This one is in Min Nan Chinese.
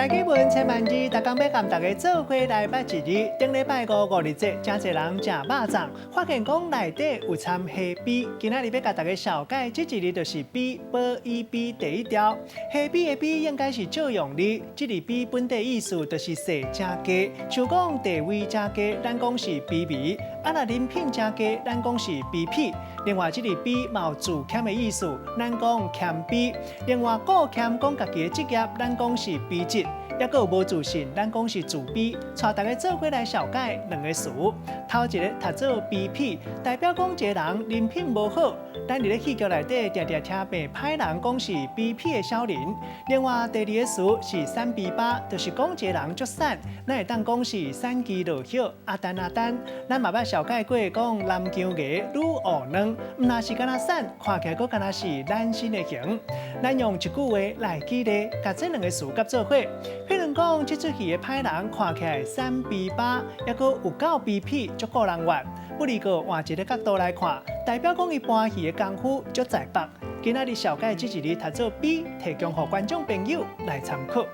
台語文千萬字，逐工欲共大家做伙來捌一字。頂禮拜五五日節，誠濟人食肉粽，發現講內底有摻蝦脯。今仔日欲共大家紹介這一字就是脯，ㄅ 伊 ㄆ 第一條。蝦脯的脯應該是借用字，這字脯本底意思就是勢誠低，像講地位誠低，咱講是卑微；啊，若人品誠低，咱講是卑鄙。另外，這字脯嘛有自謙的意思，咱講謙卑。另外，顧謙講家己的職業，咱講是卑職。抑閣有無自信，咱講是自卑。帶大家做伙來紹介兩个詞。頭一个讀做卑鄙，代表講一个人人品無好。咱佇咧戲劇內底定定聽罵歹人講是卑鄙的小人。另外，第二个詞是瘦卑巴，就是講一个人足瘦，咱會當講是瘦枝落葉，阿單阿單。咱嘛捌紹介過講南薑芽愈烏軟，毋但是敢若瘦，看起來閣敢若是懶身的形。咱用一句話來舉例，共這兩个詞佮做伙。譬如講，這齣戲的歹人看起來瘦卑巴，抑閣有夠卑鄙，足顧人怨。不過換一个角度來看，代表講伊搬戲的功夫足在北。今仔日紹介這一字讀做脯，提供予觀眾朋友來參考。